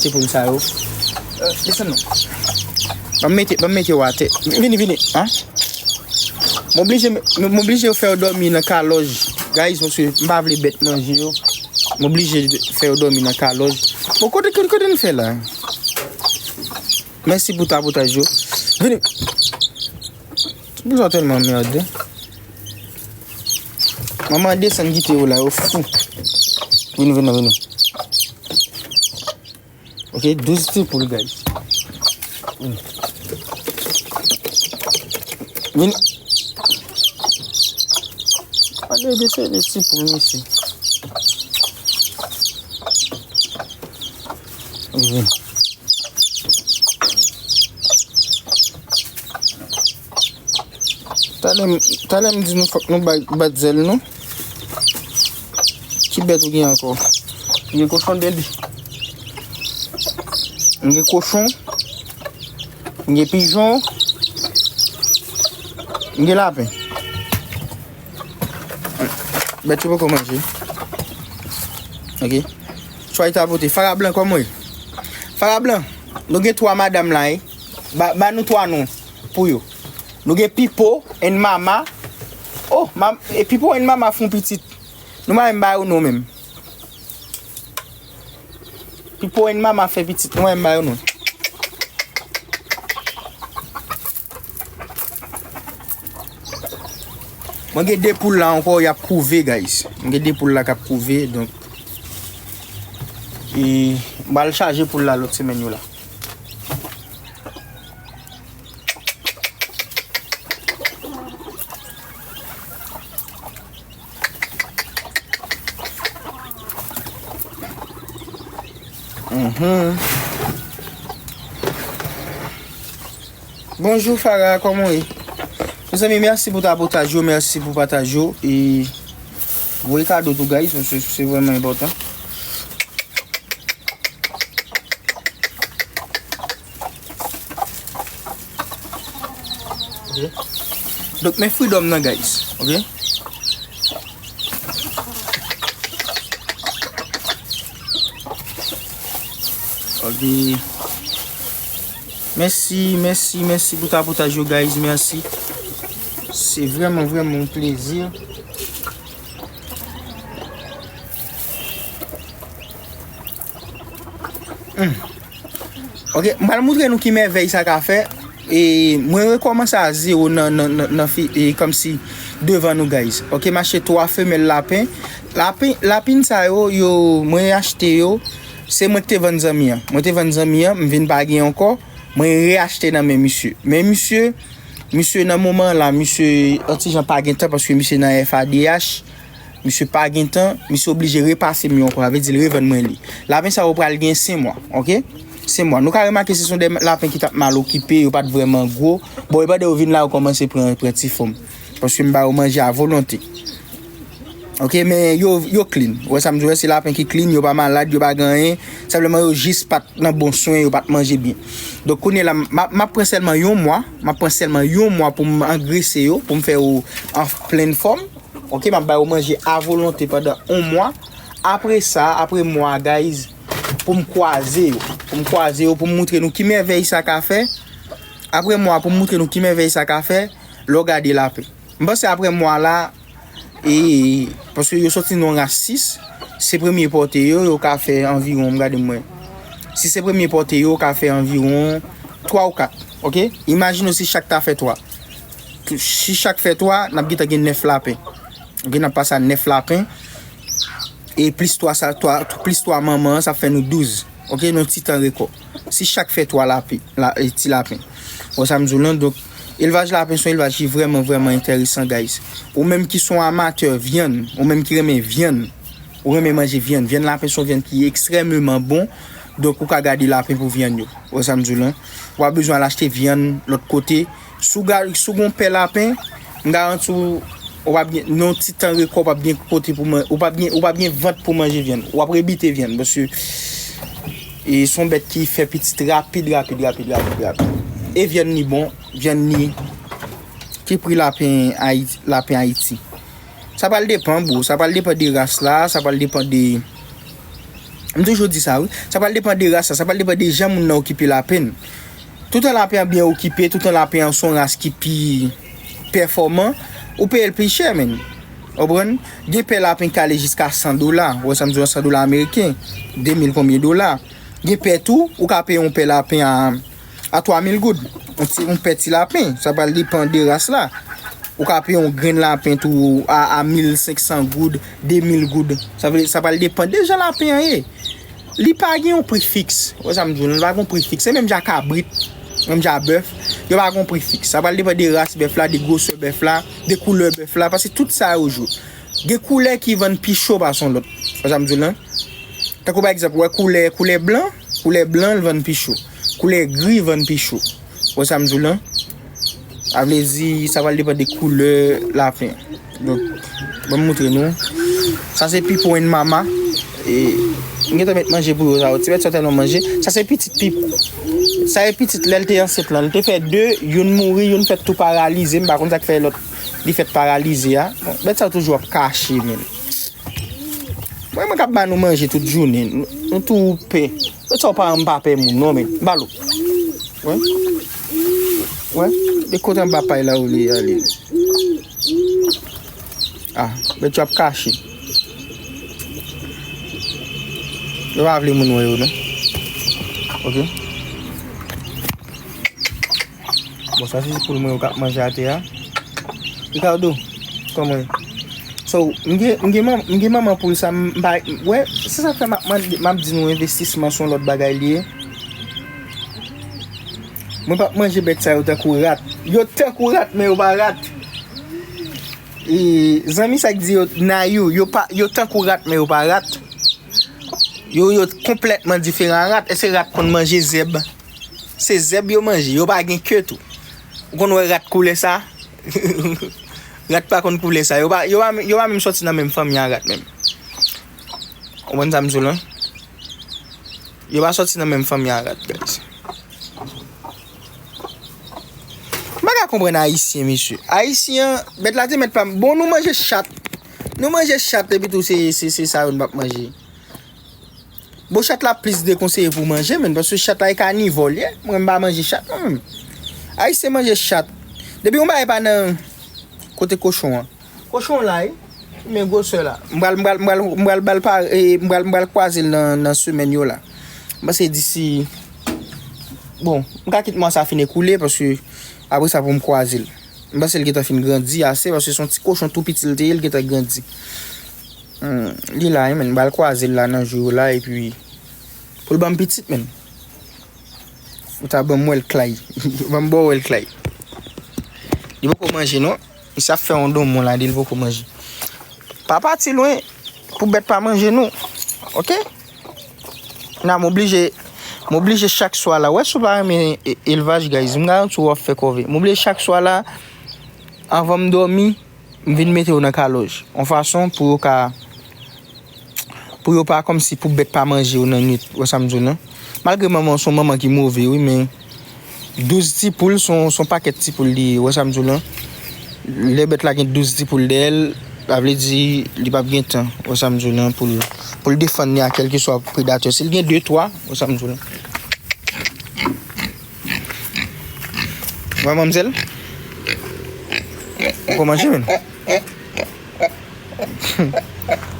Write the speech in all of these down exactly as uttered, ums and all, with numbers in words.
Ti poul sa yo. Euh, desann non. Ban m mete, ban m mete w atè. Vini, vini. Hein? M oblije, m oblije fè yo dòmi nan kalòj. Guys, paske m pa vle bèt manje yo. M oblije fè yo dòmi nan kalòj. Bon, kote, kote, kote n fè la? Mèsi pou tapotaj yo. Vini. Ti poul sa tèlman mède. Manman desann kite yo la, yo fou. Vini, vini, vini. Ok, douz ti poul, guys. Vin. Gade de se de ti poul, mesye. Vin. Talè m, talè m di nou fòk nou bay, bat zèl nou. Ki bèt ou gen ankò? M gen kochon dèdi. M gen kochon. M gen pijon. M gen lapen. Bèt yo poko manje. Ok. Chwa ta pote. Fara blan, kòman w ye? Fara blan, nou gen twa madanm la, wi. Ba, ba nou twa non pou yo. Nou gen Pipo and Mama. Oh, mam, e Pipo and Mama fè yon pitit. Nou pa menm ba yo non menm. Pipo and Mama fè pitit. Nou pa menm ba yo non. Mwen gen de poul la ankò, y ap kouve, guys. Mwen gen de poul la k ap kouve, donk, e, m pral chaje poul la lòt semèn yo la. Mhm. Bonjou Farah, kòman w ye? Mezanmi, mèsi pou tapotaj yo, mèsi pou pataj yo. E voye kado tou, guys, paske se vrèman enpòtan. Ok. Donk, men freedom nan, guys. Ok. Ok. Mèsi, mèsi, mèsi pou tapotaj yo, guys. Mèsi. Se vrèman, vrèman yon plezi. Hmm. Ok, m pral moutre nou ki mèvèy sa ka fè. E mwen rekòmanse a zewo nan, nan, nan, nan fi, e, kòmsi devan nou, guys. Ok, m achte twa femèl lapen. Lapen, lapin sa yo, yo, mwen achte yo. Se mwen ki te vann zanmi an. Mwen te vann zanmi an, m vin pa gen ankò. Mwen reachte nan men misye. Men misye, misye nan moman la, misye yon ti jan pa gen tan paske misye nan F A D H. Misye pa gen tan, misye oblije repase m yo ankò, sa vle di l revann mwen li. Lapen sa yo pral gen senk mwa, ok? Senk mwa. Nou ka remake se son de lapen ki t ap mal okipe, yo pa t vrèman gwo. Bon, e pandan yo vin la, yo kòmanse pran, pran ti fòm. Paske m ba yo manje a volonte. Ok, men yo, yo clean. Ou wè sa m di w, se lapen ki clean, yo pa malad, yo pa gen anyen. Senpleman, yo jis pa t nan bon swen, yo pa t manje byen. Donk, kounye la, m ap, m ap pran sèlman yon mwa, m ap pran sèlman yon mwa pou m angrese yo, pou m fè yo an plen fòm. Ok, m ap ba yo manje a volonte pandan yon mwa. Apre sa, apre mwa, guys, pou m kwaze yo. Pou m kwaze yo, pou m moutre nou ki mèvèy sa ka fè. Apre mwa, pou m moutre nou ki mèvèy sa ka fè, lè w gade lapen. M panse apre mwa la, e, paske yo soti nan ras sis, se premye pòte yo, yo ka fè anviwon, m gade m wè. Si se premye pòte yo, yo ka fè anviwon twa ou kat, ok? Imajine w si chak ta fè twa. Si chak fè twa, n ap gentan gen nèf lapen. Ok, n ap pase a nèf lapen. E plis twa sa, twa, plis twa manman an, sa fè nou douz. Ok, nan ti tan rekò. Si chak fè twa lapen, la, e, ti lapen. Bon, sa m di w lan, donk, elvaj lapen se yon elvaj ki vrèman, vrèman enteresan, guys. Ou menm ki se yon amatè vyann, ou menm ki renmen vyann, ou renmen manje vyann, vyann lapen se yon vyann ki ekstrèmeman bon. Donk, ou ka gade lapen pou vyann yo. Ou wè sa m di w lan? Ou pa bezwen al achte vyann lòt kote. Si w ga-, si w gen yon pè lapen, m garanti w, ou p ap gen, nan yon ti tan rekò, ou p ap gen kote pou man-, ou p ap gen, ou p ap gen vant pou manje vyann. W ap rebite vyann, paske, e, se yon bèt ki fè pitit rapid, rapid, rapid, rapid, rapid. E vyann li bon, vyann li ki pri lapen Ayiti, lapen Ayiti. Sa pral depann, bro. Sa pral depann de ras la, sa pral depann de, M toujou di sa, wi. Sa pral depann de ras la, sa pral depann de jan moun nan okipe lapen. Toutan lapen an byen okipe, toutan lapen an se yon ras ki pi pèfòman, ou peye l pi chè, menn. Ou konprann? Gen pè lapen k ale jiska san dola. Ou wè sa m di w, san dola ameriken, de mil konbyen dola. Gen pè tou, ou ka peye yon pè lapen a, a twa mil goud. Yon ti, yon pè ti lapen. Sa pral depann de ras la. Ou ka peye yon grenn lapen tou a, a mil senk san goud, de mil goud. Sa vle, sa pral depann de jan lapen an ye. Li pa gen yon pri fiks. Ou wè sa m di w, li pa gen yon pri fiks. Se menm jan ak kabrit, menm jan ak bèf. Yo pa gen yon pri fiks. Sa pral depann de ras bèf la, de gwosè bèf la, de koulè bèf la. Paske tout sa yo jwe. Gen koulè ki vann pi cho pase yon lòt. Ou wè sa m di w lan? Tankou pa egzanp, ou wè koulè, koulè blan, koulè blan l vann pi cho. Koulè gri vann pi cho. Ou wè sa m di w lan? Sa vle di, sa pral depann de koulè lapen. Donk, ban m montre nou. Sa se pipo and mama. E, m gentan met manje pou yo, sa yo. Ti bèt sa tèlman manje. Sa se pitit pip. Sa e pitit lè l te ansent lan. Li te fè de, youn mouri, youn fèt tou paralize. M pa konn sa k fè lòt li fèt paralize a. Bon, bèt sa yo toujou ap kache, menn. Mwen, mwen k ap ba nou manje tout jounen. Nou, nou tou pè. Bèt sa yo pa, m pa pè moun, non, menn. M ba l ou. Wè. Wè. De kote anba pay la ou li ale. Ah, bèt yo ap kache. Yo pa vle moun wè yo, non. Ok. Bon, sa se poul mwen yo k ap manje atè a. Ricardo, kòman ye? So, m gen, m gen man-, m gen manman poul sa, m pa, wè, se sa k fè m ap mande, m ap di nou envestisman se yon lòt bagay li ye. Mwen p ap manje bèt sa yo tankou rat. Yo tankou rat, men yo pa rat. E, zanmi sa k di yo, Nayou, yo pa, yo tankou rat, men yo pa rat. Yo, yo konplètman diferan a rat. Èske rat konn manje zèb? Se zèb yo manje, yo pa gen ke tou. Ou konn wè rat koulè sa? Rat pa konn koulè sa. Yo pa, yo pa, yo pa menm sòti nan menm fanmi a rat menm. Ou konprann sa m di w lan? Yo pa sòti nan menm fanmi a rat, guys. M pa ka konprann Ayisyen, mesye. Ayisyen, bèt la te mèt pa m. Bon, nou manje chat. Nou manje chat, epi tou se, se, se sa yo n p ap manje. Bon, chat la plis dekonseye pou manje, menn, paske chat la e kanivò l ye. Mwen, m pa manje chat, mwen menm. Ayisyen manje chat. Depi yon bagay pa nan kote kochon an. Kochon la, wi. Men gwosè la. M pral, m pral, m pral, m pral ba l pa, e, m pral, m pral kwaze l nan, nan semèn yo la. M panse disi, bon, m ka kite mwa sa fin ekoule, paske apre sa pou m kwaze l. M panse l gentan fin grandi ase, paske se yon ti kochon tou piti l te ye, l gentan grandi. Hmm, li la, wi, menn, m pral kwaze l la nan jou yo la, epi pou l ban m pitit, menn. Ou ta ban m wè l klay. Ban m ba w wè l klay. Li poko manje, non. Misye ap fè yon donmon la, di l poko manje. Pa pati lwen pou bèt pa manje nou. Ok? Nan, m oblije, m oblije chak swa la. Wè, si w pa renmen e-, elvaj, guys, m garanti w w ap fè kòve. M oblije chak swa la, anvan m dòmi, m vin mete yo nan kalòj. Yon fason pou yo ka, pou yo pa kòmsi pou bèt pa manje yo nan nwit, wè sa m di w lan. Malgre manman w se yon manman ki move, wi, men douz ti poul, se yon, se yon pakèt ti poul li ye, wè sa m di w lan. Lè bèt la gen douz ti poul dèyè l, sa vle di li p ap gen tan, wè sa m di w lan, pou l, pou l defann li a kèlkeswa predatè. Si l gen de, twa, wè sa m di w lan. Wè manmzèl? Ou kòmanse, menn?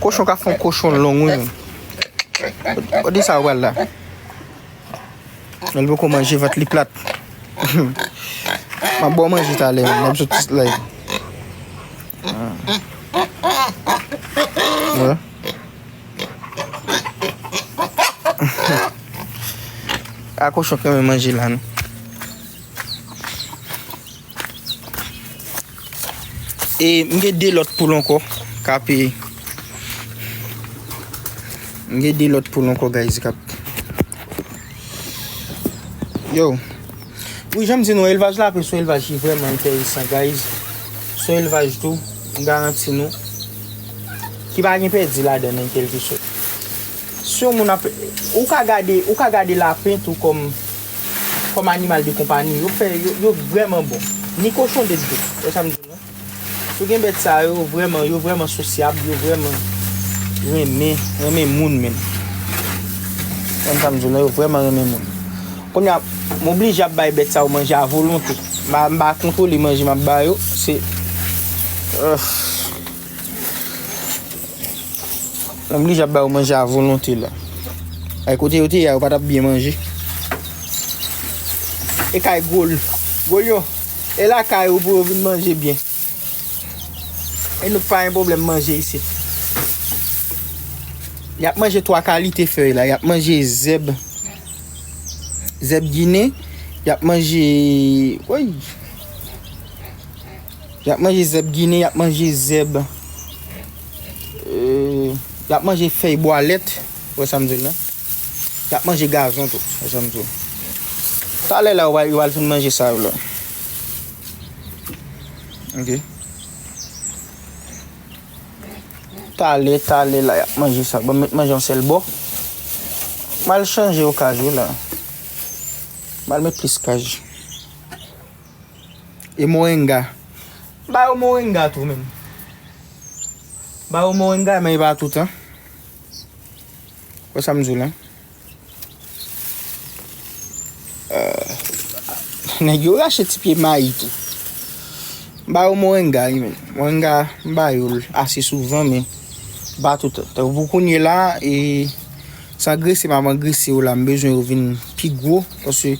Kochon ka fè yon kochon long, wi, menn. Kote sa w pral la? L poko manje, vant li plat. M ap ba w manje talè, menn. N ap sot live. Ah. Wè. A kochon k renmen manje la, non. E m gen de lòt poul ankò k ap, e, m gen de lòt poul ankò, guys, k ap, yo. Wi, jan m di nou, elvaj lapen se yon elvaj ki vrèman enteresan, guys. Se yon elvaj tou, m garanti nou, ki pa gen pèdi ladan l an kèlke sòt. Si yon moun ap, ou ka gade, ou ka gade lapen tou kòm, kòm animal de konpanyi. Yo fè, yo, yo vrèman bon. Ni kochon de tou. Wè sa m di w lan? Si w gen bèt sa yo, vrèman, yo vrèman sosyab, yo vrèman renmen, renmen moun menm. Konn sa m di w la, yo vrèman renmen moun. Kounye a, m oblije ap bay bèt sa yo manje a volonte. M pa, m pa kontwole manje m ap ba yo. Se, euh, m oblije ap ba yo manje a volonte la. Ay, kote yo te ye a, yo pa t ap byen manje. E kay Gol. Gol yo. E lakay ou pou yo vin manje byen. E nou pa gen pwoblèm manje isit. Y ap manje twa kalite fèy la. Y ap manje zèb, zèb ginen. Y ap manje, woy. Y ap manje zèb ginen, y ap manje zèb, euh, y ap manje fèy bwalèt. Ou wè sa m di w la? Y ap manje gazon tou. Ou wè sa m di w? Talè la, yo va, yo va al fin manje sa yo la. Ok. Talè, talè la, y ap manje sa. Ban m met manje yon sèl bò. M al chanje yo kaj yo la. M al met plis kaj. E moringa. M ba yo moringa tou, menm. M ba yo moringa, men e pa toutan. Wè sa m di w la? Euh, nèg yo rache ti pye mayi tou. M ba yo moringa, wi, men. Moringa, m ba yo l ase souvan, men pa toutan. Tankou pou kounye la, e, sa angrese, m ap angrese yo la, m bezwen yo vin pi gwo, paske